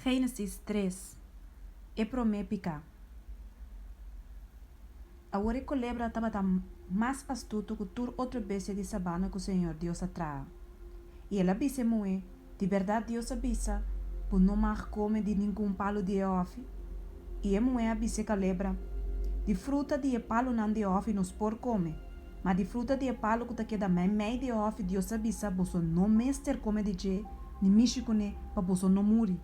Génesis tres, E promé piká. Awor e kolebra tabata mas astuto ku tur otro bestia di sabana ku Señor Dios a traha. I el a bisa e muhé, Di bèrdat Dios a bisa, Bo no mag kome di ningun palu di e hòfi? I e muhé a bisa e kolebra, Di fruta di e palunan di e hòfi nos por kome, ma di fruta di e palu ku ta keda meimei di e hòfi Dios a bisa, Boso no mester kome di dje ni mishi kuné, pa boso no muri.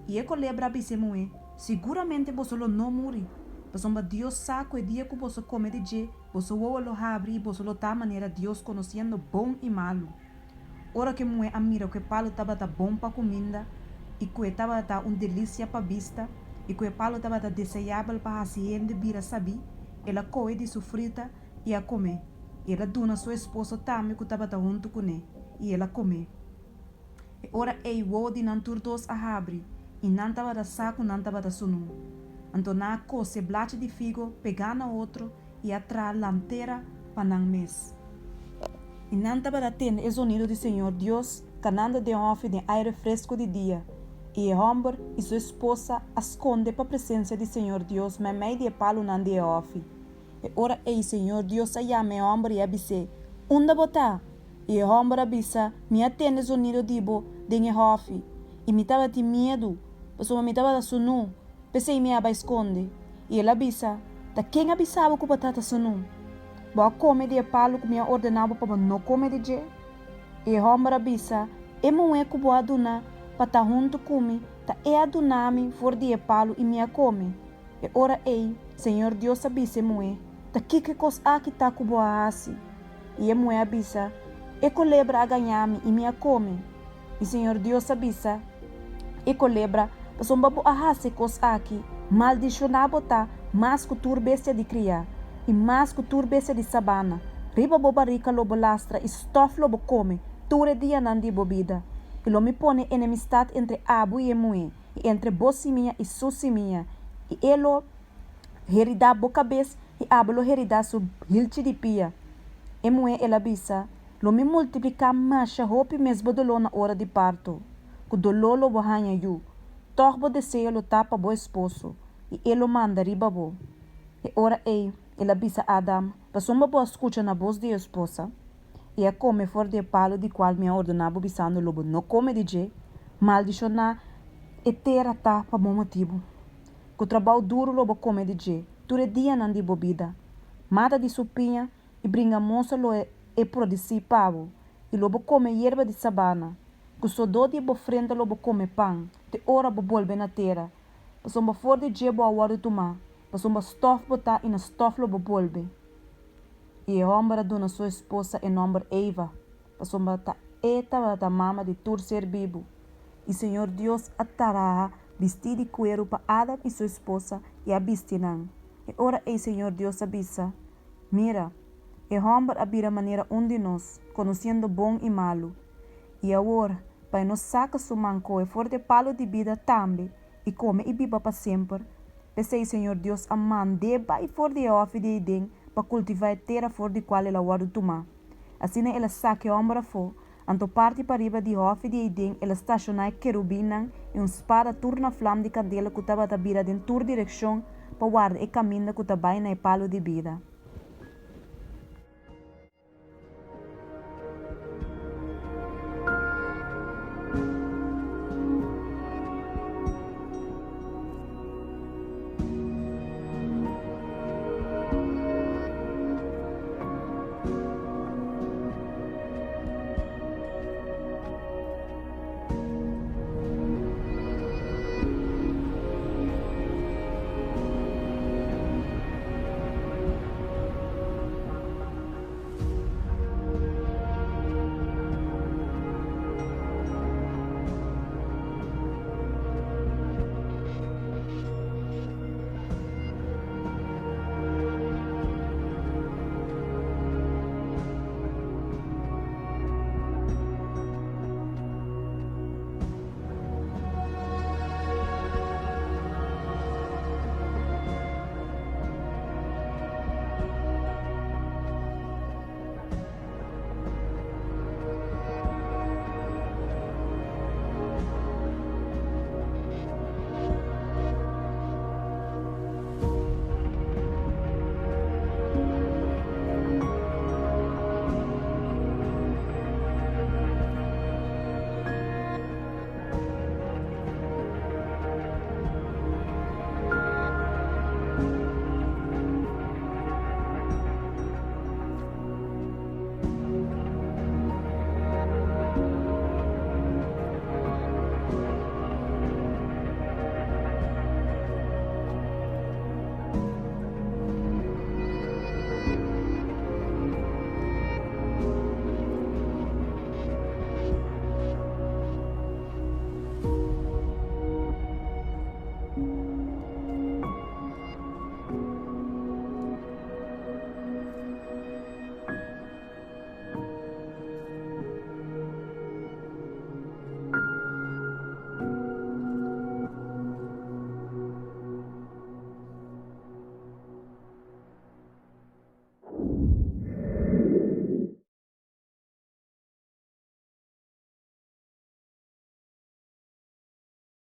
I e kolebra a bisa e muhé, Siguramente boso lo no muri, pasobra Dios sa ku e dia ku boso kome di dje, boso wowo lo habri i boso lo ta manera Dios konosiendo bon i malu. Ora ku e muhé a mira ku e palu tabata bon pa kuminda i ku e tabata un delisia pa bista i ku e palu tabata deseabel pa hasi hende bira sabí, el a kohe di su fruta i a kom'é, i el a duna su esposo tambe ku tabata huntu kuné, i el a kom'é. E ora ei wowo di nan tur dos a habri, i nan tabata sa ku nan tabata sunú. Anto nan a kose blachi di figo pegá na otro i a traha lantera pa nan mes. I nan tabata tende e zonido di Señor Dios kanando den hòfi den aire fresku di dia, i e hòmber i su esposa a skonde pa presensia di Señor Dios meimei di e palunan di e hòfi. E ora ei Señor Dios a yama e hòmber i a bis'é, Unda bo ta? I e hòmber a bisa, Mi a tende zonido di bo den e hòfi, i mi tabatin miedu, pasobra mi tabata sunú, p'esei mi a bai skonde. I el a bisa, Ta ken a bisa bo ku bo tata sunú? Bo a kome di e palu ku mi a ordená bo pa bo no kome di dje? I e hòmber a bisa, E muhé ku bo a duna pa ta huntu ku mi, ta e a duna mi for di e palu i mi a kome. E ora ei, Señor Dios a bisa e muhé, Ta kiko e kos aki ta ku bo a hasi? I e muhé a bisa, E kolebra a gañá mi i mi a kome. I Señor Dios a bisa e kolebra, Pasobra bo a hasi e kos aki, maldishoná bo ta mas ku tur bestia di kriá i mas ku tur bestia di sabana. Riba bo barika lo bo lastra i stòf lo bo kome tur e dianan di bo bida. I lo mi pone enemistat entre abo i e muhé, i entre bo simia i su simia, i e lo heridá bo kabes i abo lo heridá su hilchi di pia. E muhé el a bisa, Lo mi multipliká masha hopi mes bo doló na ora di parto. Ku doló lo bo haña yu. Tòg bo deseo lo ta pa bo esposo, i e lo manda riba bo. E ora ei, el a bisa Adam, Pasobra bo a skucha na bos di e esposa, i a kome for di e palu di kual mi a ordená bo bisando lo bo no kome di dje, maldishoná e tera ta pa bo motibu. Ku trabou duru lo bo kome di dje tur e dianan di bo bida. Mata di su piña i bringamosa lo e produsí pa bo, i lo bo kome yerba di sabana. Ku sodó di bo frenta lo bo kome pan, te ora bo bolbe na tera, pasobra for di dje bo a wòrdu tumá, pasobra stòf bo ta i na stòf lo bo bolbe. I e hòmber a duna su esposa e nòmber Eva, pasobra ta e tabata mama di tur ser bibu. I señor Dios a traha bistí di kueru pa Adam i su esposa i a bisti nan. E ora ei señor Dios a bisa, Mira, e hòmber a bira manera un di nos, konosiendo bon i malu. I awor, pa e no saka su man kohe for di e palu di bida tambe i kome i biba pa semper, P'esei Señor Dios a mand'é bai for di e hòfi di Edén pa kultivá e tera for di kual el a wòrdu tumá. Asina el a saka e hòmber afó, anto parti pariba di hòfi di Edén el a stashoná e kerubinnan i un spada tur na flam di kandela ku tabata bira den tur direkshon pa warda e kaminda ku ta bai na e palu di bida.